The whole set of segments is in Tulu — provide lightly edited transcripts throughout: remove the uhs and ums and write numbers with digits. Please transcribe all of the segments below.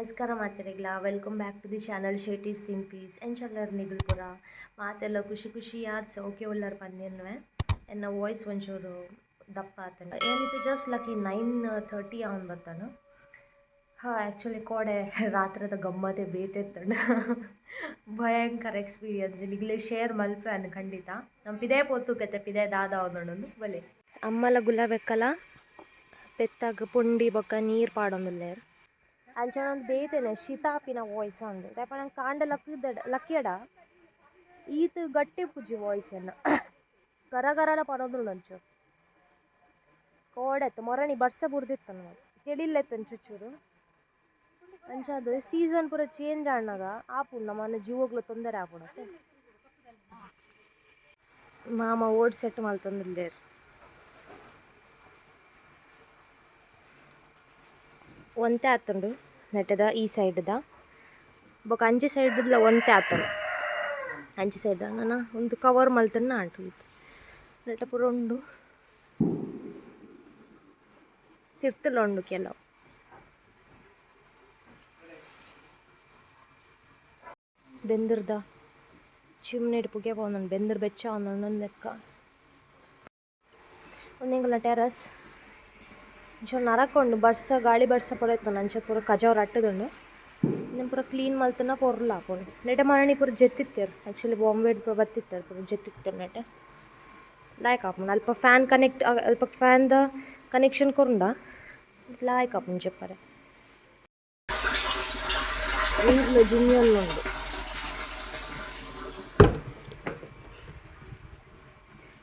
ನಮಸ್ಕಾರ ಮಾತೆರೆಗ್ಲ. Welcome back to the channel Shetty's ತಿನ್ಪೀಸ್. ಎಂಚಲ್ಲರ್ ನಿಗುಲ್ ಪೂರ? ಮಾತೆಲ್ಲ ಖುಷಿ ಖುಷಿಯಾದ್ ಸೌಖ್ಯ ಉಲ್ಲರ್ ಪಂದಿನ್ವೆ. ಎನ್ನ ವಾಯ್ಸ್ ಒಂಚೂರು ದಪ್ಪ ಆತಂಡ. ಏನಿತ್ತು, ಜಸ್ಟ್ ಲಕ್ಕಿ 9:30 ಅವನ್ ಬತ್ತಾನು. ಹಾಂ, ಆ್ಯಕ್ಚುಲಿ ಕೋಡೆ ರಾತ್ರಿದ ಗಮ್ಮತೆ ಬೇತೆತ್ತಂಡ. ಭಯಂಕರ ಎಕ್ಸ್ಪೀರಿಯನ್ಸ್. ನಿಗ್ಲೆ ಶೇರ್ ಮಲ್ಪೆ ಅನ್ನು ಖಂಡಿತ. ನಮ್ಮ ಪಿದೆ ಪೋತು ಕತೆ ಪಿದೆ ದಾದ ಅವನೊಂದು ಬಲೆ. ಅಮ್ಮಲ ಗುಲಾಬೆಕ್ಕಲ ಪೆತ್ತಾಗ ಪುಂಡಿ ಬೊಕ್ಕ ನೀರು ಪಾಡೊಂದುಲ್ಲೇರ್. ಅಂಚನೆ ಒಂದು ಬೇತೆನೆ ಶೀತಾಪಿನ ವಾಯ್ಸ್ ಅಂದು. ದಾಯೆ ನಂಗೆ ಕಾಂಡ ಲಕ್ಕಿದ ಲಕ್ಕಿಯಡ ಈತ್ ಗಟ್ಟಿ ಪೂಜಿ ವಾಯ್ಸ್ ಎನ್ನ ಗರ ಗರಲ ಪಡೋದು ಅಂಚು. ಕೋಡೆತ್ತು ಮೊರಣಿ ಬರ್ಸ ಬುಡ್ದಿತ್ತನು, ತೆಳಿಲ್ಲೆತ್ತನ್ ಚುಚ್ಚೂರು. ಅಂಚಾದ್ ಸೀಸನ್ ಪೂರ ಚೇಂಜ್ ಆನಾಗ ಆಪುಂಡು, ನಮ್ಮನ್ನ ಜೀವಗ್ಲ ತೊಂದರೆ ಆಪುಂಡು. ಮಾಮ ಓಡ್ ಸೆಟ್ ಮಲ್ತೊಂದುಲ್ಲೆರ್. ಒಂತೆ ಆತುಂಡು ನೆಟ್ಟದ ಈ ಸೈಡ್ದ. ಬೊಕ ಅಂಚಿ ಸೈಡ್ಲ ಒಂತೆ ಆತುಂಡು. ಅಂಚಿ ಸೈಡ್ ನನ ಒಂದು ಕವರ್ ಮಲ್ತನ್ನ ಆಂಟು. ನೆಟ್ಟ ಪೂರ ಉಂಡು, ತಿರ್ತುಲ ಉಂಡು ಕೆಲವು. ಬೆಂದಿರ್ದ ಚಿಮ್ನೆಡ್ ಪುಗೆ ಪೋವೊಂದುಂಡು. ಬೆಂದಿರ್ ಬೆಚ್ಚ ಆವೊಂದುಂಡು ಲೆಕ್ಕ. ಉಂದು ಎಂಕಲ್ನ ಟೆರಸ್. ಒಂಚೂರು ನರಕ ಉಂಡು. ಬರ್ಸ ಗಾಳಿ ಬರ್ಸ ಪೂರ ಇತ್ತುಂಡು. ಅಂಚ ಪೂರ ಕಜವು ರಟ್ಟುದುಂಡು. ಇಂದೆನ್ ಪೂರ ಕ್ಲೀನ್ ಮಲ್ತುಂಡ ಪೊರ್ಲು ಆಪುಂಡು. ನೆಟೆ ಮರಣಿ ಪೂರ ಜೆತ್ತಿತ್ತೆರ್. ಆಕ್ಚುಲಿ ಬಾಂಬೆಡ್ ಪೂರ ಬತ್ತಿತ್ತೆರ್, ಪೂರ ಜೆತ್ತಿತ್ತೆರ್. ನೆಟೆ ಲಾಯ್ಕ್ ಆಪುಂಡು. ಅಲ್ಪ ಫ್ಯಾನ್ ಕನೆಕ್ಟ್, ಅಲ್ಪ ಫ್ಯಾನ್ದ ಕನೆಕ್ಷನ್ ಕೊರ್ಂಡ ಲಾಯ್ಕ್ ಆಪುಂಡು ಜೆಪ್ಪರೆ. ನೀರ್ಲ ಜಿಂಜೊಂದು ಉಂಡು.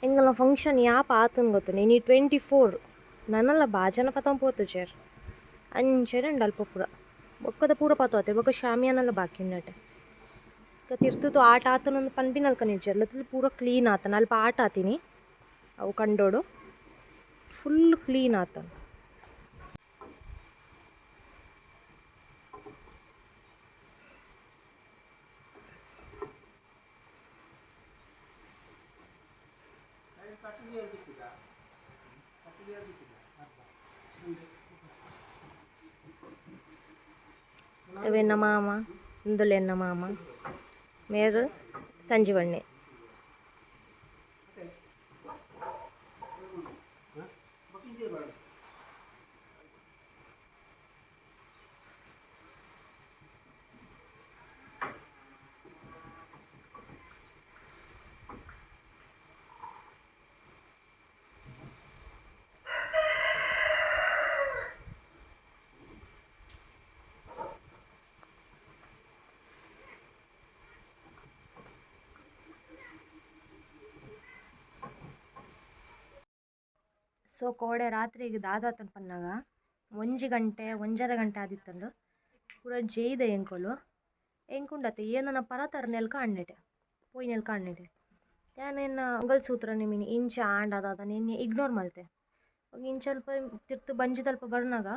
ಎಂಕಲ್ನ ಫಂಕ್ಷನ್ ಯಾಪ ಆತುಂಡು ಗೊತ್ತುಂಡು? ಇನಿ 24. ನನಲ ಬಾಜನ ಪತೊಂದು ಪೋತುಜೆರ್. ಅಂಚನೆ ಉಂಡು ಅಲ್ಪ ಪೂರ. ಬೊಕ್ಕದ ಪೂರ ಪತೊತೆ. ಬೊಕ್ಕ ಶಾಮಿಯಾನಲ ಬಾಕಿ ಉಂಡಟೆ. ತಿರ್ತುದು ಆಟ ಆತುಂಡು ಪನ್ಪಿನಲ್ಕ ನಿಜೆರ್. ಪೂರ ಕ್ಲೀನ್ ಆತನ. ಅಲ್ಪ ಆಟ ಆತಿನಿ ಅವು ಕಂಡೋಡು. ಫುಲ್ ಕ್ಲೀನ್ ಆತನ. ಅವೆನ್ನ ಮಾಮ ಇಂದುಲು. ಎನ್ನ ಮಾಮ ಮೇರ್ ಸಂಜೀವಣ್ಣೆ. ಸೊ ಕೋಡೆ ರಾತ್ರೆಗ್ ದಾದಾತುಂಡು ಪನ್ನಗ, 1 ಗಂಟೆ ಒಂಜರೆ ಗಂಟೆ ಆದಿತ್ತುಂಡು. ಪೂರ ಜೈದ ಎಂಕುಲು. ಎಂಕುಂಡತ್ತೆ ಏನನ ಪರತರ್ ನೆಲ್ಕ ಆಂಡೆಟೆ ಪೋಯಿ ನೆಲ್ಕ ಆಂಡೆಟೆ. ಯಾನ್ ಎನ್ನ ಮಂಗಲಸೂತ್ರ ನಿಮಿನಿ ಇಂಚ ಆಂಡ ದಾದ ಎನ್ನ ಇಗ್ನೋರ್ ಮಲ್ತೆ. ಇಂಚ ಅಲ್ಪ ತಿರ್ತ್ ಬಂಜಿದಲ್ಪ ಬರ್ನಗ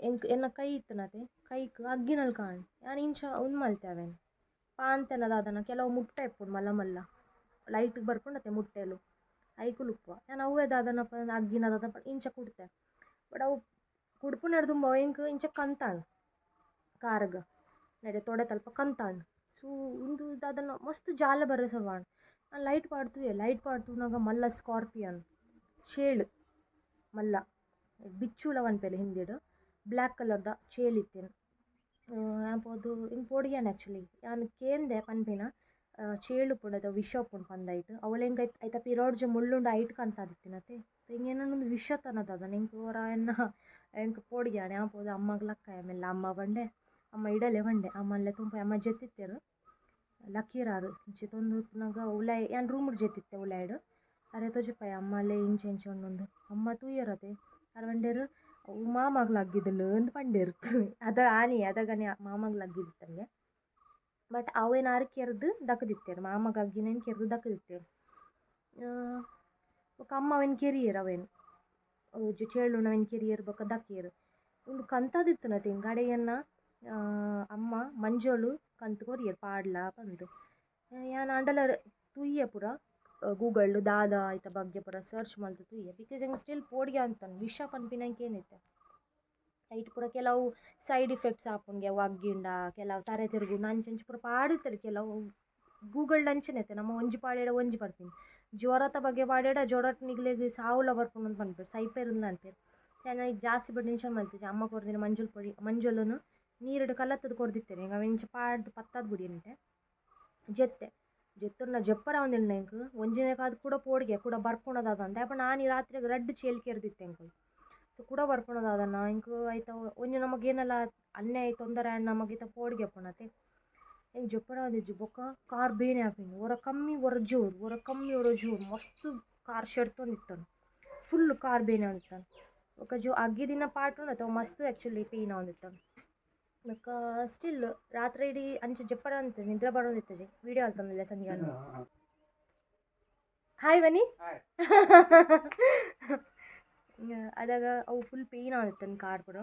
ಎಂಕ್ ಎನ್ನ ಕೈ ಇತ್ತುನತೆ, ಕೈಕ್ ಅಗ್ಗಿನಲ್ಕ ಆಂಡ್. ಯಾನ್ ಇಂಚ ಉಂದು ಮಲ್ತೆ ಅವೆನ್ ಪಾಂತೆನ ದಾದನ. ಕೆಲವು ಮುಟ್ಟೆ ಇಪ್ಪುಂಡು ಮಲ್ಲ ಮಲ್ಲ, ಲೈಟ್ ಬರ್ಪುಂಡತೆ ಮುಟ್ಟೆಲು, ಐಕುಲು ಉಪ್ಪುವ. ಯಾನ್ ಅವ್ವೆ ದಾದನಪ್ಪ ಅಗ್ಗಿನ ದಾದ ಇಂಚ ಕುಡ್ತೆ. ಬಟ್ ಅವು ಕುಡ್ಪುನೆಡ್ ದುಂಬು ಅವು ಎಂಕ್ ಇಂಚ ಕಂತಾಂಡ್, ಕಾರ್ಗ್ ನೆಡೆ ತೊಡೆ ತಲ್ಪ ಕಂತಾಂಡ್. ಸೊ ಉಂದು ದಾದನ ಮಸ್ತ್ ಜಾಲ ಬರ್ರೆ ಸುರು ಆಂಡ್. ಯಾನ್ ಲೈಟ್ ಪಾಡ್ದ್ ತೂಯೆ. ಲೈಟ್ ಪಾಡ್ದ್ ತೂನಗ ಮಲ್ಲ ಸ್ಕಾರ್ಪಿಯನ್ ಚೇಳು, ಮಲ್ಲ ಬಿಚ್ಚುಲ ಪನ್ಪೆರ್ ಹಿಂದಿಡ್, ಬ್ಲ್ಯಾಕ್ ಕಲರ್ದ ಚೇಳು ಇತ್ತಿನ. ಯಾನ್ ಪೋದು ಎಂಕ್ ಪೋಡಿಗೆ ಆ್ಯಕ್ಚುಲಿ. ಯಾನ್ ಕೇಂದೆ ಪನ್ಪಿನ ಚೇಳು ಉಪ್ಪುಂಡು ಐತ ವಿಷ ಉಪ್ಪುಂಡು ಪಂದ್. ಐಟ್ ಅವ್ಲು ಎಂಕ್ ಐತ ಐತ ಪಿರವುಡ್ಜ ಮುಳ್ಳುಂಡು, ಐಟ್ ಕಂತಾದಿತ್ತಿನತೆ. ಎಂಕ್ ಎನ್ನೊಂಡು ವಿಷ ತನ ದಾದನ. ಎಂಕ್ ಒರ ಎನ್ನ ಎಂಕ್ ಪೋಡಿಗೆ ಆಂಡ್. ಯಾನ್ ಪೋದು ಅಮ್ಮಗ್ ಲಕ್ಕಾಯೆ ಮೆಲ್ಲ. ಅಮ್ಮ ಪಂಡೆ, ಅಮ್ಮ ಇಡಲೆ ಪಂಡೆ. ಅಮ್ಮನ್ ಲೆತ್ತೊಂದು ಪೋಯಿ. ಅಮ್ಮ ಜೆತ್ತಿತ್ತೆರ್, ಲಕ್ಕಿಯೆರ್. ಜೆತ್ತೊಂದು ಉಪ್ಪುನಗ ಉಲಾಯಿ ಯಾನ್ ರೂಮುಡು ಜೆತ್ತಿತ್ತೆ ಉಲಾಯಿಡ್. ಅರೆ ತೋಜಿಪಾಯೆ, ಅಮ್ಮಲೆ ಇಂಚ ಇಂಚ ಉಂಡುಂದು. ಅಮ್ಮ ತೂಯೆರತೆ. ಆರ್ ಪಂಡೆರ್, ಅವು ಮಾಮಗ್ ಲಗ್ಗಿದುಂಡು ಅಂದ್ ಪಂಡೆರ್. ಅದ ಆನಿ ಅದಗನೆ ಮಾಮಗ್ ಲಗ್ಗಿದಿತ್ತಂಗೆ. ಬಟ್ ಅವೆನ್ ಆರ್ ಕೆರ್ದ್ ದಕ್ದಿತ್ತೆರ್. ಮಾಮಗ್ ಅಗ್ಗಿನೆನ್ ಕೆರ್ದ್ ದಕ್ದಿತ್ತೆರ್. ಬೊಕ ಅಮ್ಮ ಅವೆನ್ ಕೆರಿಯೆರ್. ಅವೆನ್ ಚೇಳುಂಡು ಅವೆನ್ ಕೆರಿಯೆರ್, ಬೊಕ ದಕ್ಕಿಯೆರ್. ಉಂದು ಕಂತದಿತ್ತುನತೆ. ಎಂಕ್ ಅಡೆ ಎನ್ನ ಅಮ್ಮ ಮಂಜೊಲು ಕಂತ್ ಕೊರಿಯೆರ್ ಪಾಡ್ಲ ಪಂದ್. ಯಾನ್ ಆಂಡಲ ತೂಯೆ ಪೂರ ಗೂಗಲ್ಡ್ ದಾದ ಐತ ಬಗ್ಗೆ ಪೂರ ಸರ್ಚ್ ಮಲ್ತ್ ತೂಯೆ. Because ಎಂಕ್ ಸ್ಟಿಲ್ ಪೋಡಿಗೆ ಆವೊಂದಿತ್ತುಂಡು, ವಿಷ ಪನ್ಪಿನ ಎಂಕ್ ಏನಿತ್ತೆ. ಐಟ್ ಪೂರ ಕೆಲವು ಸೈಡ್ ಇಫೆಕ್ಟ್ಸ್ ಆಪುಂಡು ಅವು ಅಗ್ಗಿಂಡ ಕೆಲವು ತರೆ ತಿರುಗುಂಡು ಅಂಚ ಅಂಚ ಪೂರ ಪಾಡಿತ್ತರು ಕೆಲವು ಗೂಗಲ್ಡ್ ಅಂಚನೆ ಇತ್ತೆ ನಮ್ಮ ಒಂಜಿ ಪಾಡ್ಯಡ ಒಂಜಿ ಪರ್ಪಿನಿ ಜ್ವರತ ಬಗ್ಗೆ ಪಾಡ್ಯಡ ಜ್ವರಟ್ ನಿಗ್ಲೆಗ್ ಸಾವುಲ ಬರ್ಪುಂಡು ಅಂತ ಪನ್ಪೆರ್ ಸೈಪೆರ್ ಅನ್ಪೆರ್. ಯಾನ್ ಐಕ್ ಜಾಸ್ತಿ ಪೂರ ಟೆನ್ಷನ್ ಮಲ್ತಿಜಿ. ಅಮ್ಮ ಕೊರ್ದಿನ ಮಂಜೊಲ್ ಪೊಡಿ ಮಂಜೊಲುನು ನೀರುಡು ಕಲತ್ತದ್ ಕೊರ್ದಿತ್ತೆರ್ ಎಂಕ್ ಅವೆನ್ ಇಂಚ ಪಾಡ್ದ್ ಪತ್ತಾದ್ ಬುಡಿಯೆರ್ ಜೆತ್ತೆ ಜೆತ್ತುಂಡ ಜೆಪ್ಪರ ಆವೊಂದಿಲ್ಲ ಎಂಕ್ ಒಂಜಿನೇಕಾದ್ ಕುಡ ಪೋಡಿಗೆ ಕುಡ ಬರ್ಪುಂಡ ದಾದ ಅಂತ ದಾಯೆ ಪಂಡ ಆನಿ ರಾತ್ರೆಗ್ ರಡ್ಡ್ ಚೇಲ್ ಕೆರ್ದಿತ್ತೆ ಎಂಕುಲು. ಸೊ ಕುಡ ಬರ್ಪುಂಡ ದಾದನ ಎಂಕ್ ಐತ ಒಂಜಿ ನಮಕ್ ಏನಲ ಅನ್ಯಾಯ ತೊಂದರೆ ಆಂಡ ನಮಕ್ ಇತ್ತೆ ಪೋಡಿಗೆ ಆಪುಂಡತೆ. ಎಂಕ್ ಜೆಪ್ಪರ ಆವೊಂದಿಜ್ಜಿ ಬೊಕ್ಕ ಕಾರ್ ಬೇನೆ ಆಪಿನಿ ಒರ ಕಮ್ಮಿ ಒರ ಜೋರು ಒರ ಕಮ್ಮಿ ಒರ ಜೋರು ಮಸ್ತ್ ಕಾರ್ ಶೆಡ್ತೊಂದಿತ್ತುಂಡು ಫುಲ್ ಕಾರ್ ಬೇನೆ ಆವೊಂದಿತ್ತುಂಡು. ಬೊಕ್ಕ ಜೋ ಅಗ್ಗಿದಿನ ಪಾರ್ಟ್ ಉಂಡತೆ ಅವು ಮಸ್ತ್ ಆ್ಯಕ್ಚುಲಿ ಪೇಯ್ನ್ ಆವೊಂದಿತ್ತುಂಡು. ಬೊಕ್ಕ ಸ್ಟಿಲ್ ರಾತ್ರೆ ಇಡೀ ಅಂಚ ಜೆಪ್ಪರ ಆವೊಂದಿತ್ತಿಜಿ ನಿದ್ರೆ ಬರೊಂದಿತ್ತಿಜಿ ವೀಡಿಯೋ ಮಲ್ತೊಂದುಲ್ಲೆ ಸಂಜೆ. ಹಾಯ್ ಬನ್ನಿ. ಅದಾಗ ಅವು ಫುಲ್ ಪೇಯ್ನ್ ಆವೊಂದಿತ್ತುಂಡು ಕಾರ್ ಪೂರ.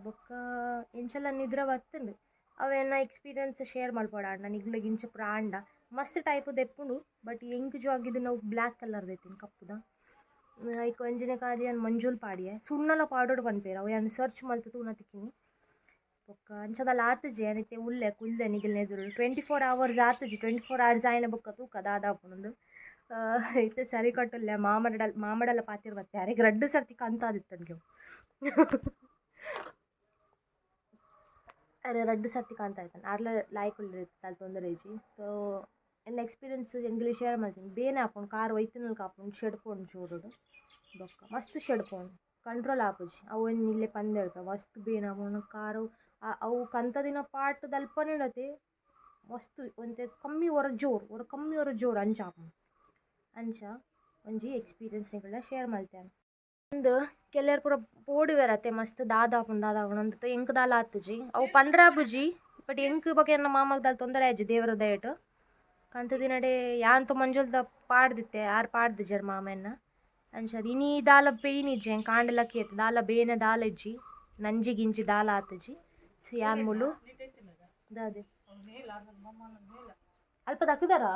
ಬೊಕ್ಕ ಎಂಚಲ ನಿದ್ರೆ ಬತ್ತುಂಡು ಅವೆನ್ನ ಎಕ್ಸ್ಪೀರಿಯನ್ಸ್ ಶೇರ್ ಮಲ್ಪೊಡು ಆಂಡ ನಿಗ್ಲೆಗ್ ಇಂಚ ಪೂರ ಆಂಡ ಮಸ್ತ್ ಟೈಪ್ ದೆಪ್ಪುಂಡು ಬಟ್ ಎಂಕ್ ಜೋ ಅವು ಬ್ಲ್ಯಾಕ್ ಕಲರ್ ದೆತ್ತಿನ ಕಪ್ಪುದ. ಐಕ್ ಒಂಜಿನೆ ಕಾದ್ ಯಾನ್ ಮಂಜೊಲ್ ಪಾಡಿಯೆ ಸುಣ್ಣಲ ಪಾಡೊಡು ಪನ್ಪೆರ್ ಅವು ಯಾನ್ ಸರ್ಚ್ ಮಲ್ತ್ ತೂನ ತಿಕ್ಕಿನಿ. ಬೊಕ್ಕ ಅಂಚದಲ್ಲ ಆತುಜಿ ಯಾನ್ ಇತ್ತೆ ಉಲ್ಲೆ ಕುಲ್ದೆ ನಿಗಲ್ನ ಎದುರು 24 ಅವರ್ಸ್ ಆತುಜಿ 24 ಅವರ್ಸ್ ಆಯಿನ ಬೊಕ್ಕ ತೂಕ ದಾದ ಆಪುಂಡು. ಇತ್ತೆ ಸರಿ ಕಟ್ಟುಲ್ಲೆ ಮಾಮಡ ಮಾಮಡಲ ಪಾತೆರ್ ಬತ್ತೆ ಅರೆಗ್ ರಡ್ಡ್ ಸರ್ತಿ ಕಂತಾದಿತ್ತುಂಡು ಅರೆ ರಡ್ಡ್ ಸರ್ತಿ ಕಾಂತಾಯ್ತಾನೆ ಆರ್ಲ ಲಾಯ್ಕ್ ಉಲ್ಲೆರ್ ದಾಲ ತೊಂದರೆ ಇಜ್ಜಿ. ಸೊ ಎನ್ನ ಎಕ್ಸ್ಪೀರಿಯನ್ಸ್ ಎಂಕ್ಲೆ ಶೇರ್ ಮಲ್ತಿನಿ ಬೇನೆ ಆಪುಂಡು ಕಾರ್ ಒಯ್ತಿನಲ್ಕ ಆಪುಂಡು ಶೆಡ್ಪುಂಡು ಜೋರುಡು ಬೊಕ್ಕ ಮಸ್ತ್ ಶೆಡ್ಪುಂಡು ಕಂಟ್ರೋಲ್ ಆಪುಜಿ ಅವು ಒಂಜಿ ಇಲ್ಲೇ ಪಂದ್ ಮಸ್ತ್ ಬೇನೆ ಆಪುಂಡು ಕಾರು ಅವು ಕಂತದಿನ ಪಾರ್ಟ್ ದಲ್ಪನೆ ಉಂಡತೆ ಮಸ್ತ್ ಒಂತೆ ಕಮ್ಮಿ ಒರ ಜೋರು ಒರ ಕಮ್ಮಿ ಒರ ಜೋರು ಅಂಚ ಆಪುಂಡು ಅಂಚ ಒಂಜಿ ಎಕ್ಸ್ಪೀರಿಯನ್ಸ್ ನಿಕಲ್ಡ ಶೇರ್ ಮಲ್ತೆ. ಉಂದು ಕೆಲವೆರ್ ಪೂರ ಪೋಡುವೆರ್ ಅತೆ ಮಸ್ತ್ ದಾದ ಆಪುಂಡು ದಾದ ಆಪುಂಡು ಅಂದ್ ಎಂಕ್ ದಾಲ ಆತುಜಿ ಅವು ಪಂಡ್ರೆ ಆಪುಜಿ ಬಟ್ ಎಂಕ್ ಬೊಕ ಎನ್ನ ಮಾಮಗ್ ದಾಲ ತೊಂದರೆ ಆಯಿಜಿ ದೇವರ ದಯೆಟ್. ಕಂತುದಿನಡೆ ಯಾನ್ ಮಂಜೊಲ್ದ ಪಾಡ್ದಿತ್ತೆ ಆರ್ ಪಾಡ್ದಿಜೆರ್ ಮಾಮ ಎನ್ನ. ಅಂಚಾದ್ ಇನಿ ದಾಲ ಪೇಯ್ನ್ ಇಜ್ಜಿ ಎಂಕ್ ಆಂಡ ಲಕ್ಕಿ ದಾಲ ಬೇನೆ ದಾಲ ಇಜ್ಜಿ ನಂಜಿ ಗಿಂಜಿ ದಾಲ ಆತುಜಿ. ಸೊ ಯಾನ್ ಮುಲು ದಾದೆ ಅಲ್ಪ ದಕ್ಕ್ದಾರಾ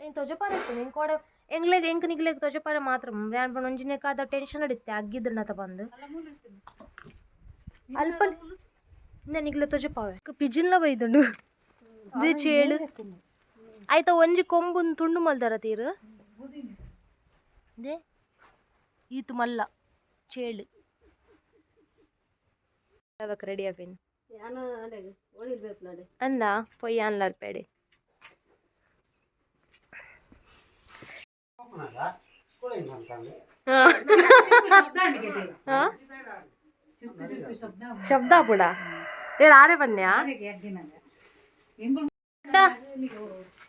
ಎಂಕ್ ತೊಜಪಾರ ಇತ್ತುಂಡು ಎಂಕ್ ಕೋಡೆ ಎಂಗ್ಲೆಗ್ ಎಂಕ್ ನಿಗ್ಲೆಗ್ ತೊಜಪಾರ ಮಾತ್ರ ಯಾನ್ ಪಂಡ ಒಂಜಿನೇಕಾದ ಟೆನ್ಷನ್ ಇತ್ತೆ ಅಗ್ಗಿದ್ರನತ ಬಂದು ಅಲ್ಪ ನಿಗ್ಲೆ ತೊಜಪಾವೆ ಪಿಜಿನ್ಲ ಬೈದುಂಡು ಇದು ಚೇಳು ಆಯ್ತ ಒಂಜಿ ಕೊಂಬುನ್ ತುಂಡು ಮಲ್ದಾರ ತೀರು they ಈತು ಮಲ್ಲ ಚೇಳು ರೆಡಿ ಆಪಿನ್ ಅಂದ ಪೊಯ್ ಅನ್ಲಾರ್ಪೇಡೆ. ಶಬ್ದ ಪುಡ ಏ ಆರೆ ಬನ್ಯಾ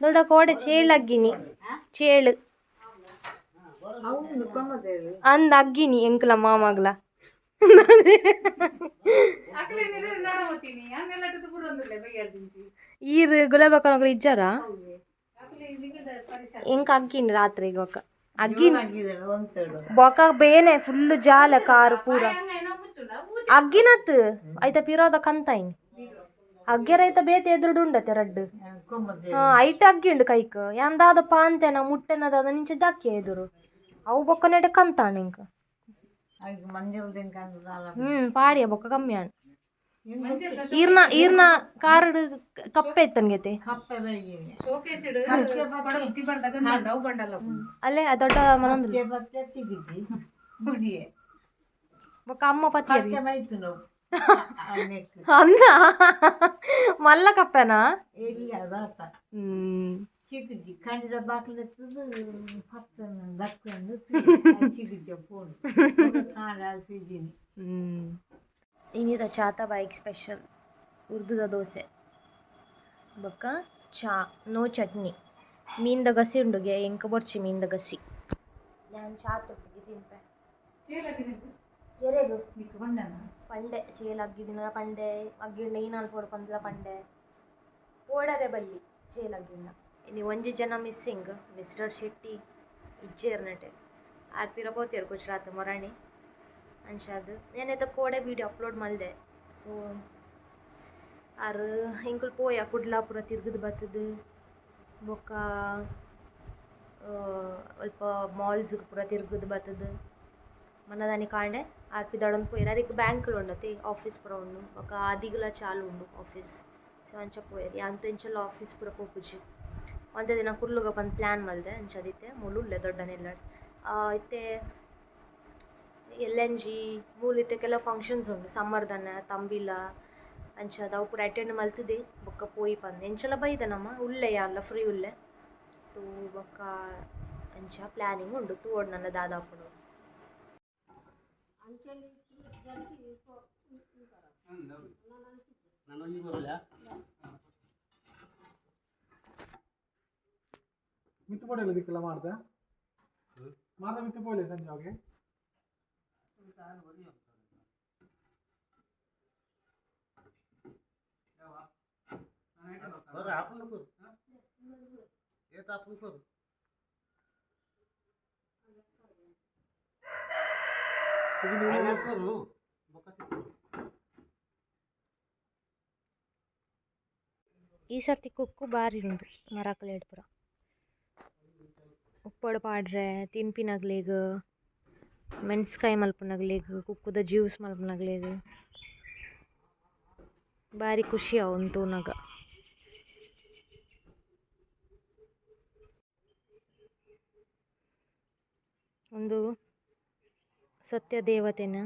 ದೊಡ್ಡ ಕೋಡೆ ಚೇಳು ಅಗ್ಗಿನಿ ಚೇಳು ಅಂದ ಅಗ್ಗಿನಿ ಎಂಕ್ಲ ಮಾಮಗ್ಲ. ಈರ್ ಗುಲಾಬ್ ಇಜ್ಜಾರ ಎಂಕ್ ಅಗ್ಗಿನಿ ರಾತ್ರಿಗೆ ಬೊಕ್ಕ ಅಗ್ಗಿನಿ ಬೊಕ ಬೇನೆ ಫುಲ್ ಜಾಲ ಕಾರು ಪೂರ ಅಗ್ಗಿನತ್ ಐತ ಪಿರೋದ ಕಂತಾಯಿನಿ ಅಗ್ಗೆರ ಐತ ಬೇತೆ ಎದುರುಡು ಉಂಡತೆ ರಡ್ಡ್. ಐಟ್ ಅಗ್ಗಿ ಉಂಡು ಕೈಕ್ ಯಾನ್ ದಾದ ಪಾಂತೆನ ಮುಟ್ಟೆನ ದಾದ ನಿಂಚ ದಕ್ಕೆ ಎದುರು ಅವು ಬೊಕ್ಕ ನೆಟ ಕಂತಾಣ ಎಂಕ್. ಪಾಡಿಯ ಬೊಕ್ಕ ಕಮ್ಮಿ ಆಂಡ್. ಈರ್ನ ಈರ್ನ ಕಾರಡ್ ಕಪ್ಪೆ ಇತ್ತನ್ಗೆತೆ ಅಲ್ಲೇ ಆ ದೊಡ್ಡ ಮನೊಂದು ಬೊಕ್ಕ ಅಮ್ಮ ಪತಿಯರಿ ಅಂದ ಮಲ್ಲ ಕಪ್ಪೆನಾ? ಇನಿತ ಚಾತ ಬೈಕ್ ಸ್ಪೆಷಲ್ ಉರ್ದುದ ದೋಸೆ ಬೊಕ್ಕ ಚಾ ನೋ ಚಟ್ನಿ ಮೀನ್ದ ಗಸಿ ಉಂಡುಗೆ ಎಂಕ್ ಬೊರ್ಚಿ ಮೀನ್ದ ಗಸಿ ಯಾನ್ ಚಾ ತೊಟ್ಟಿಗೆ ತಿನ್ಪೆ ಎರೆಗು ಪಂಡೆ ಚೇಲ್ ಅಗ್ಗಿದಿನ ಪಂಡೆ ಅಗ್ಗಿಂಡ ಈನಾಲ್ ಪೋಡು ಪಂದ್ಲ ಪಂಡೆ ಪೋಡರೆ ಬಲ್ಲಿ ಚೇಲ್ ಅಗ್ಗಿಂಡ ಇನಿ ಒಂಜಿ ಜನ ಮಿಸ್ಸಿಂಗ್ ಮಿಸ್ಟರ್ ಶೆಟ್ಟಿ ಇಜ್ಜೆರ್ ನಟೆ ಆರ್ ಪಿರ ಪೋತೆರ್ ಗುಜರಾತ್ ಮೊರಾಣಿ ಅಂಚಾದ್ ಯಾನೇತ ಕೋಡೆ ವೀಡಿಯೋ ಅಪ್ಲೋಡ್ ಮಲ್ದೆ ಸೊ ಆರ್ ಎಂಕುಲು ಪೋಯ ಕುಡ್ಲ ಪೂರ ತಿರ್ಗುದು ಬತ್ತುದು ಬೊಕ್ಕ ಅಲ್ಪ ಮಾಲ್ಸ್ ಪೂರ ತಿರ್ಗುದು ಬತ್ತುದು ಮನದಾನಿ ಕಾಂಡೆ ಆರ್ ಪಿದಾಡೊಂದು ಪೋಯೆರ್. ಅರೆಗ್ ಬ್ಯಾಂಕ್ ಉಂಡತೆ ಆಫೀಸ್ ಪೂರ ಉಂಡು. ಬೊಕ ಆದಿಗ್ಲ ಚಾಲು ಉಂಡು ಆಫೀಸ್. ಸೊ ಅಂಚ ಪೋಯೆರ್. ಯಾನ್ ಎಂಚಲ ಆಫೀಸ್ ಪೂರ ಪೋಪುಜಿ. ಒಂತೆ ದಿನ ಕುಲ್ಲುಗ ಪಂದ್ ಪ್ಲಾನ್ ಮಲ್ದೆ ಅಂಚ ಇತ್ತೆ ಮೂಲು ಉಲ್ಲೆ ದೊಡ್ಡನೆ ಇಲ್ಲಡ್. ಇತ್ತೆ ಎಲ್ಲಂಜಿ ಮೂಲು ಇತ್ತೆ ಕೆಲವು ಫಂಕ್ಷನ್ಸ್ ಉಂಡು ಸಮ್ಮರ್ ದಾನೆ ತಂಬಿಲ ಅಂಚಾದ್ ಅವು ಪೂರ ಅಟೆಂಡ್ ಮಲ್ತುದೆ ಬೊಕ್ಕ ಪೋಯಿ ಪಂದ್ ಎಂಚಲ ಬೈದ ನಮ ಉಲ್ಲೆ ಯಾನ್ಲ ಫ್ರೀ ಉಲ್ಲೆ ತೂ ಬೊಕ್ಕ ಅಂಚ ಪ್ಲಾನಿಂಗ್ ಉಂಡು ತೂವೊಡು ನನ ದಾದ ಆಪುಂಡು. ಮಿತ್ತು ಪೋಡೆಲ್ಲ ದಿಕ್ಕೆಲ್ಲ ಮಾಡ್ದ ಮಾತ ಮಿತ್ತು ಪೋಲೆ ಸಂಜೆ ಹೋಗಿ. बरं आपण करू हे तर आपण करू. फायनान्स करू बघा ते करू. ಈ ಸರ್ತಿ ಕುಕ್ಕು ಬಾರಿ ಉಂಡು ಮರಾಕುಲೆಡ್ ಪೂರ ಉಪ್ಪಡ್ ಪಾಡ್ರೆ ತಿನ್ಪಿನಗ್ಲೆಗ್ ಮೆಣ್ಸ್ಕಾಯಿ ಮಲ್ಪುನಗ್ಲೆಗ್ ಕುಕ್ಕುದ ಜ್ಯೂಸ್ ಮಲ್ಪುನಗ್ಲೆಗ್ ಬಾರಿ ಖುಷಿ ಆವು ತೂನಗ. ಉಂದು ಸತ್ಯ ದೇವತೆನ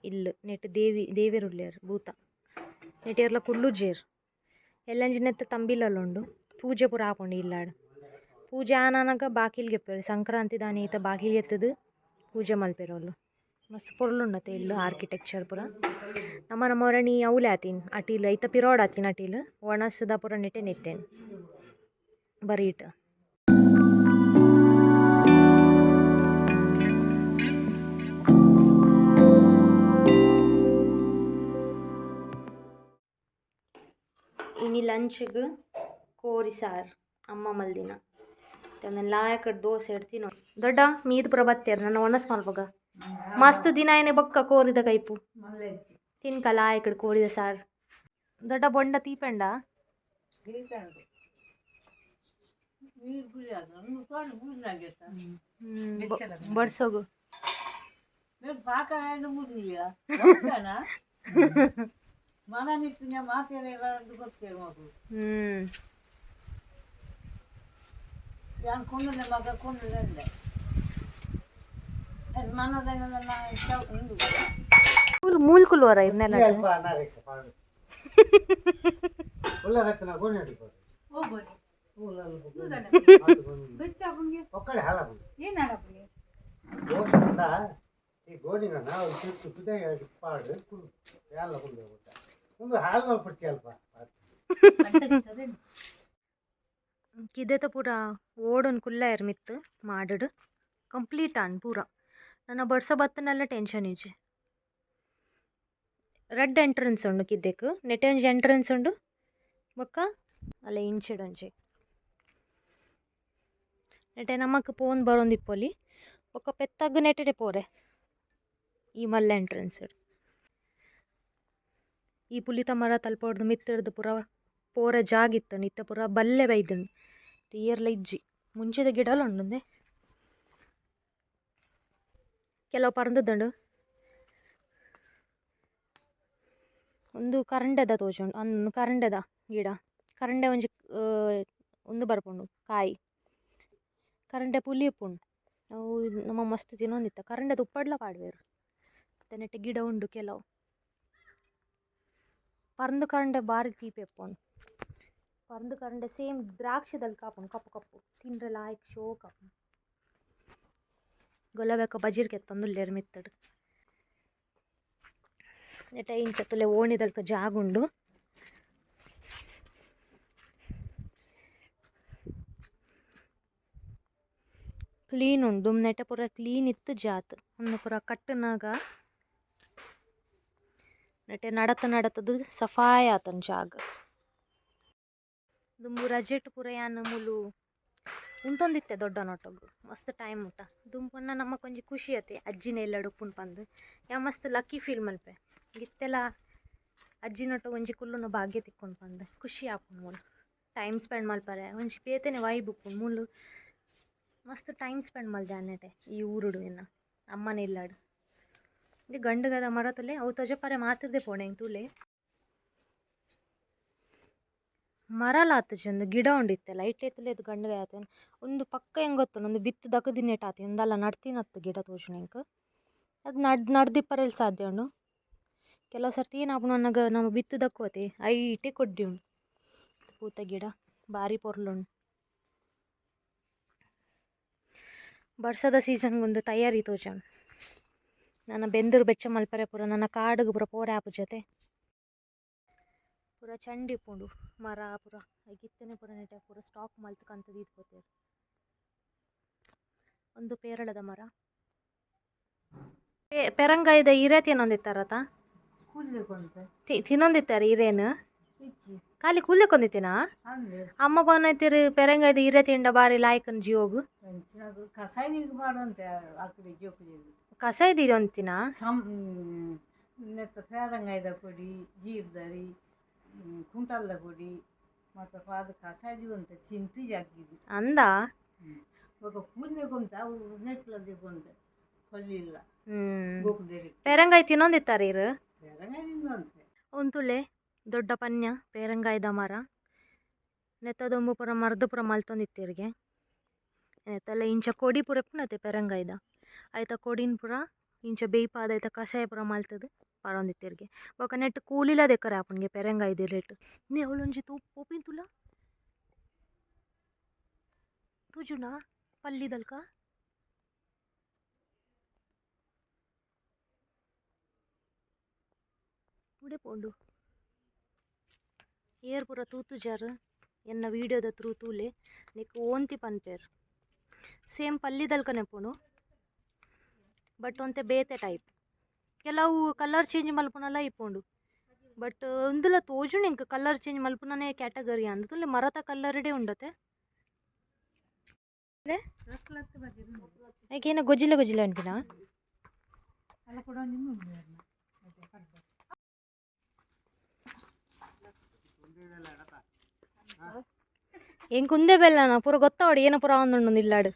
ಇಲ್ಲ್ ನೆಟ್ ದೇವಿ ದೇವೆರ್ ಉಲ್ಲೆರ್ ಭೂತ ನೆಟ್ ಏರ್ಲ ಕುಲ್ಲುಜೆರ್ ಎಲ್ಲಂಜಿ ನೆತ್ತ ತಂಬಿಲಲ ಉಂಡು ಪೂಜೆ ಪೂರ ಆಪುಂಡು ಇಲ್ಲಡ್ ಪೂಜೆ ಆನಗ ಬಾಕಿಲ್ ಗೆಪ್ಪೆರ್ ಸಂಕ್ರಾಂತಿ ದಾನಿ ಐತ ಬಾಕಿಲ್ ಗೆತ್ತುದು ಪೂಜೆ ಮಲ್ಪೆರ್ ಅವ್ಲು ಮಸ್ತ್ ಪೊರ್ಲು ಉಂಡತೆ ಇಲ್ಲ್ ಆರ್ಕಿಟೆಕ್ಚರ್ ಪೂರ. ನಮನ ಮೊರಣಿ ಅವ್ಲೆ ಆತಿನ್ ಅಟಿಲ್ ಐತ ಪಿರೋಡ್ ಆತಿನ ಅಟಿಲ್ ವನಸುದ ಪೂರ ನೆಟೆ ಇತ್ತೇನ್ ಬರೀಟ್. ಇನಿ ಲಂಚ್ಗ್ ಕೋರಿ ಸಾರ್ ಅಮ್ಮ ಮಲ್ದಿನ ಲಾಯಕಡ್ ದೋಸೆ ತಿನ್ನೋ ದೊಡ್ಡ ಮೀದ್ ಪೂರ ಬತ್ತೆರ್ ನನ್ನ ಒಣಸ್ ಮಲ್ಪಗ ಮಸ್ತ್ ದಿನ ಏನೆ ಬೊಕ್ಕ ಕೋರಿದ ಕೈಪು ತಿನ್ಕ ಲಾಯಕಡ್ ಕೋರಿದ ಸಾರ್. ದೊಡ್ಡ ಬೊಂಡ ತೀಪೆಂಡ ಬಡ್ಸೋಗು. ಮೂಲ್ಕುಲು ವರ ಇರ್ನೆಲ್ಲ. ಅಲ್ಪ ಅನಾರಕ್ಕೆ ಪಾಡು ಉಳ್ಳಗತ್ತಿನ ಗೋಣಿ ಹಿಡಿಬೋದು. ಒಕ್ಕಡೆ ಹಾಳಾಗುದು ಗೋಣಿ. ಈ ಗೋಣಿಗನ ಅವ್ರು ತಿರ್ತು ಪಿದ ಪಾಡು ಕುಲ್ಲು ಎಲ್ಲ ಕುಲ್ಲು ಗೊತ್ತ ಒಂದು ಹಾಲು ಮಲ್ಪಡ್ತಿ ಅಲ್ಪ. ಕಿದೆತ ಪೂರ ಓಡೊಂದು ಕುಲ್ಲಾಯೆರ್ ಮಿತ್ತ್ ಮಾಡಡ್ ಕಂಪ್ಲೀಟ್ ಆಂಡ್ ಪೂರ. ನನ ಬರ್ಸ ಬತ್ತುಂಡಲ ಟೆನ್ಷನ್ ಇಜ್ಜಿ. ರಡ್ಡ್ ಎಂಟ್ರೆನ್ಸ್ ಉಂಡು ಕಿದೆಕ್ ನೆಟೆ ಒಂಜಿ ಎಂಟ್ರೆನ್ಸ್ ಉಂಡು ಬೊಕ್ಕ ಅಲ್ಲ ಇಂಚಿಡ್ ಒಂಜಿ ನೆಟೆ ನಮಕ್ ಪೋವೊಂದು ಬರೊಂದಿಪ್ಪೊಲಿ ಬೊಕ್ಕ ಪೆತ್ತಗ್ ನೆಟೆ ಪೋರೆ ಈ ಮಲ್ಲ ಎಂಟ್ರೆನ್ಸ್. ಈ ಪುಲಿತ ಮರ ತಲ್ಪೊಡ್ದು ಮಿತ್ತುರ್ದು ಪೂರ ಪೋರೆ ಜಾಗ ಇತ್ತುಂಡು ಇತ್ತೆ ಪೂರ ಬಲ್ಲೆ ಬೈದುಂಡು ಏರ್ಲ ಇಜ್ಜಿ ಮುಂಚೆದ ಗಿಡಲ ಉಂಡು ಕೆಲವು ಪರ್ಂದುಂಡು. ಉಂದು ಕರಂಡೆದ ತೋಜುಂಡು ಅಂದ್ ಕರಂಡೆದ ಗಿಡ ಕರಂಡೆ ಒಂಜಿ ಉಂದು ಬರ್ಪುಂಡು ಕಾಯಿ ಕರಂಡೆ ಪುಲಿ ಉಪ್ಪುಂಡು ಅವು ನಮ ಮಸ್ತ್ ತಿನ್ನೊಂದಿತ್ತ ಕರಂಡೆದ ಉಪ್ಪಡ್ಲ ಪಾಡುವೆರ್ ನೆಟೆ ಗಿಡ ಉಂಡು ಕೆಲವು ಪರ್ಂದ್ ಕರಂಡೆ ಬಾರಿ ತೀಪೆ ಉಪ್ಪುಂಡು. ಪರ್ಂದ್ ಕರಂಡೆ ಸೇಮ್ ದ್ರಾಕ್ಷಿದಲ್ಕ ಆಪುಂಡು ಕಪ್ಪು ಕಪ್ಪು ತಿಂಡ್ರೆ ಲಾಯ್ಕ್ ಶೋಕ್ ಆಪುಂಡು. ಗೊಲ್ಲಬೆಕ್ಕ ಬಜಿರ್ ಕೆತ್ತೊಂದುಲ್ಲೆರ್ ಮಿತ್ತುಡ್ ನೆಟೆ ಇಂಚ ತೂಲೆ ಓಣಿದಲ್ಕ ಜಾಗ ಉಂಡು. ಕ್ಲೀನ್ ಉಂಡು ದುಂಬು ನೆಟೆ ಪೂರ ಕ್ಲೀನ್ ಇತ್ತು ಜಾತ್ ಉಂದು ಪೂರ ಕಟ್ಟುನಗ ನೆಟೆ ನಡತ್ ನಡತುದು ಸಫಾಯ ಆತುಂಡು ಜಾಗ. ದುಂಬು ರಜೆಟ್ ಪೂರ ಯಾನ್ ಮೂಲು ಉಂತೊಂದಿತ್ತೆ ದೊಡ್ಡನೊಟ್ಟುಗು ಮಸ್ತ್ ಟೈಮ್ ಮುಟ ದುಂಬು ನಮಕ್ ಒಂಜಿ ಖುಷಿ ಅತೆ ಅಜ್ಜಿನ ಇಲ್ಲಡ್ ಉಪ್ಪುನು ಪಂದ್ ಯಾನ್ ಮಸ್ತ್ ಲಕ್ಕಿ ಫೀಲ್ ಮಲ್ಪೆ ಇತ್ತೆಲ ಅಜ್ಜಿನೊಟ್ಟುಗು ಒಂಜಿ ಕುಲ್ಲುನ ಭಾಗ್ಯ ತಿಕ್ಕುಂಡು ಪಂದ್ ಖುಷಿ ಆಪುಂಡು ಮೂಲು ಟೈಮ್ ಸ್ಪೆಂಡ್ ಮಲ್ಪರೆ ಒಂಜಿ ಬೇತೆನೆ ವೈಬ್ ಉಪ್ಪುಂಡು ಮೂಲು ಮಸ್ತ್ ಟೈಮ್ ಸ್ಪೆಂಡ್ ಮಲ್ದೆ ಆನೆಟೆ ಈ ಊರುಡು ಎನ್ನ ಅಮ್ಮನ ಇಲ್ಲಡ್. ಇದು ಗಂಡುಗದ ಮರ ತುಲೆ ಅವು ತೊಜಪಾರೆ ಮಾತಿರ್ದೆ ಪೋಣೆ ತುಲೆ ಮರಲ ಆತುಜಿ ಒಂದು ಗಿಡ ಉಂಡಿತ್ತೆ ಲೈಟ್ ತುಲೆ ಇದು ಗಂಡುಗಾಯಿ ಆತೇನೆ ಒಂದು ಪಕ್ಕ ಹೆಂಗೆ ಗೊತ್ತು ಒಂದು ಬಿತ್ತು ದಕ್ಕದಿನೇಟ್ ಆತಿ ಒಂದಲ್ಲ ನಡ್ತಿನತ್ತು ಗಿಡ ತೋಜುನ ಎಂಕ್ ಅದು ನಡ್ದಿಪ್ಪರೆಲ್ ಸಾಧ್ಯ ಉಂಡು. ಕೆಲವು ಸರ್ತಿ ಏನಾಪುಂಡು ಅನ್ನಗ ನಮ್ಮ ಬಿತ್ತು ದಕ್ಕುವತೆ ಐಟೆ ಕೊಡ್ಡಿ ಉಂಡು ಪೂತ ಗಿಡ ಭಾರಿ ಪೊರ್ಲುಂಡು. ಬರ್ಸದ ಸೀಸನ್ಗೆ ಒಂದು ತಯಾರಿ ತೋಜುಂಡು. ನನ್ನ ಬೆಂದರು ಬೆಚ್ಚ ಮಲ್ಪರೆ ಪೂರ ನನ್ನ ಕಾಡುಗು ಪೂರ ಪೋರೆ ಆಪು ಜೊತೆ ಪೂರ ಚಂಡಿ ಉಪ್ಪುಂಡು ಮರ ಪೂರ ಐಕ್ ಇತ್ತನೆ ಪೂರ ನೆಟೆ ಪೂರ ಸ್ಟಾಕ್ ಮಲ್ತ್ ಕಂತ್ ದೀದ್ ಪೋತೆರ್. ಒಂದು ಪೇರಳದ ಮರ. ಪೆರಂಗಾಯಿದ ಇರೆ ತಿನ್ನೊಂದಿತ್ತಾರತ ತಿನ್ನೊಂದಿತ್ತಾರೆ ಇರೇನು ಖಾಲಿ ಕೂದಲೆಕೊಂದಿತ್ತೀನಾ ಅಮ್ಮ ಬನ್ನೈತಿರು ಪೆರಂಗಾಯ್ದ ಇರೆ ತಿಂಡ ಬಾರಿ ಲಾಯ್ಕನ್ ಜಿಯೋಗು ಕಸಾಯ ಅಂತಿನ ಪೇರಂಗಾಯ್ದ ಕೊಡಿ ಜೀರ್ದರಿ ಕುಂಟಲ್ದ ಕೊಡಿ ಮತ್ತು ಪಾದ ಕಸಾಯ ಅಂತ ತಿಂತು ಜಾಗಿದ್ದು ಅಂದ ఒక ಕೂದಲೆ ಅವು ನೆಟ್ಲದಿ ಕೊಂತ ಕೊಲ್ಲಿಲ್ಲ ಗೋಕುದೇರಿ ಪೇರಂಗಾಯಿ ತಿನ್ನೊಂದಿತ್ತಾರೆ ಇರು ಪೇರಂಗಾಯಿ ತಿಂದಂತೆ. ಒಂತುಲೆ ದೊಡ್ಡ ಪನ್ಯ ಪೇರಂಗಾಯ್ದ ಮರ ನೆತ್ತದೊಂಬು ಪೂರ ಮರ್ದು ಪೂರ ಮಲ್ತೊಂದಿತ್ತಿರಿಗೆ ನೆತ್ತಲ್ಲ ಇಂಚ ಕೊಡಿ ಪೂರ ಪುನತೆ ಪೆರಂಗಾಯ್ದ ಆಯ್ತ ಕೊಡಿನ ಪೂರ ಇಂಚ ಬೇಯ್ಪಾದ ಐತ ಕಷಾಯ ಪೂರ ಮಲ್ತದು ಪರೊಂದಿತ್ತಿರಿಗೆ ಬೊಕ ನೆಟ್ ಕೂಲಿಲ ದೆಕ್ಕರೆ ಆಪುನ್ಗೆ ಪೆರಂಗಾಯ್ದ ರೇಟ್ ನೇ ಅವಳೊಂಜಿ ತೂ ಪೋಪಿನ್ ತುಲ ತೂಜುನ ಪಲ್ಲಿದಲ್ಕ ಉಡೆ ಪೋಂಡು ಏರ್ ಪೂರ ತೂತುಜಾರ್ ಎನ್ನ ವೀಡಿಯೋದ ತ್ರೂ ತೂಲೆ ನಿಕ್ ಓಂತಿ ಪನ್ಪೇರ್ ಸೇಮ್ ಪಲ್ಲಿದಲ್ಕನೆ ಪೋಂಡು ಬಟ್ ಒಂತೆ ಬೇತೆ ಟೈಪ್ ಕೆಲವು ಕಲರ್ ಚೇಂಜ್ ಮಲ್ಪುನಲ ಇಪ್ಪುಂಡು ಬಟ್ ಉಂದುಲ ತೋಜುಂಡು ಎಂಕ್ ಕಲರ್ ಚೇಂಜ್ ಮಲ್ಪುನನೇ ಕ್ಯಾಟಗರಿ ಅಂದ್ ತುಲೆ ಮರತ ಕಲರ್ಡೇ ಉಂಡತೆ. ಏನ ಗೊಜ್ಜಿಲ ಗೊಜ್ಜಿಲ ಅನ್ಪಿನ ಎಂಕ್ ಉಂದೆ ಬೆಲ್ಲನ ಪೂರ ಗೊತ್ತಾವಡು ಏನ ಪೂರ ಒಂದುಂಡು ಇಲ್ಲಾಡು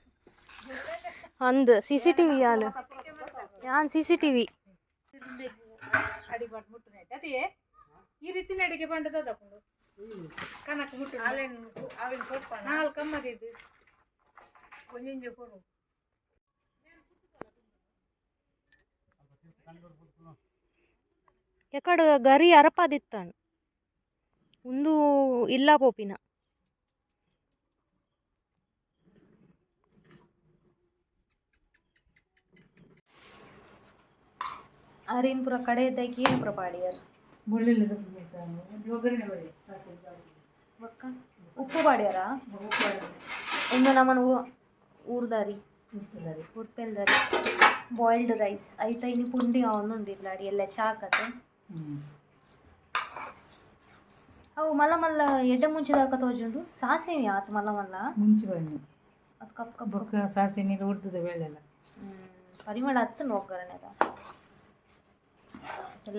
ಅಂದ್ ಸಿ ಸಿ ಟಿ ವಿ ಯಾನ್ ಯಾನ್ ಸಿ ಸಿ ಟಿ ವಿ. ಈ ರೀತಿ ಅಡಿಗೆ ಬಂಡದ ದಕೊಂಡು ಕನಕ ಮುಟ್ಟು ನಾಲ್ಕು ಕಮ್ಮದಿದ್ದು ಒಂಜೊಂಜೆ ಕೊಡು. ಎಕಡ ಗರಿ ಅರಪಾದಿತ್ತಾನು ಉಂದು ಇಲ್ಲ ಪೋಪಿನ. ಅರಿನ್ ಪೂರ ಕಡೆ ಇದ್ದಕ್ಕೆ ಏನು ಪೂರ ಪಾಡಿಯರ್ ಮುಳ್ಳಿಲ್ಲ ಒಗ್ಗರಣೆ ಬರಿ ಸಾಸಿವೆ. ಬೊಕ್ಕ ಉಪ್ಪು ಪಾಡ್ಯಾರ ಒಂದು ನಮ್ಮನ ಊರ್ದಾರಿ ಉರ್ಪೆಲ್ದಾರಿ ಬಾಯ್ಲ್ಡ್ ರೈಸ್ ಐತ ಇನಿ ಪುಂಡಿ ಅವನುಂಡಿಲ್ಲ ಅಡಿ ಎಲ್ಲ ಚಾಕತೆ ಅವು ಮಲ್ಲ ಮಲ್ಲ ಎಡ್ಡೆ ಮುಂಚಿದಾಕ ತೋಜುಂಡು ಸಾಸಿವೆ ಆತು ಮಲ್ಲ ಮಲ್ಲ ಮುಂಚೆ ಬನ್ನಿ ಅದು ಕಪ್ ಕಪ್ ಬೊಕ್ಕ ಸಾಸಿವೆ ನೀರು ಉಡ್ತದೆ ಬೇಳೆಲ್ಲ. ಪರಿಮಳ ಹತ್ತನ ಒಗ್ಗರಣೆದ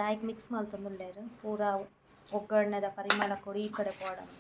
ಲಾಯ್ಕ್ ಮಿಕ್ಸ್ ಮಲ್ತೊಂದುಲ್ಲೆರ್ ಪೂರ ಒಗ್ಗರಣೆದ ಪರಿಮಳ ಕೊಡಿ ಈ ಕಡೆ ಪೋಡಂದು.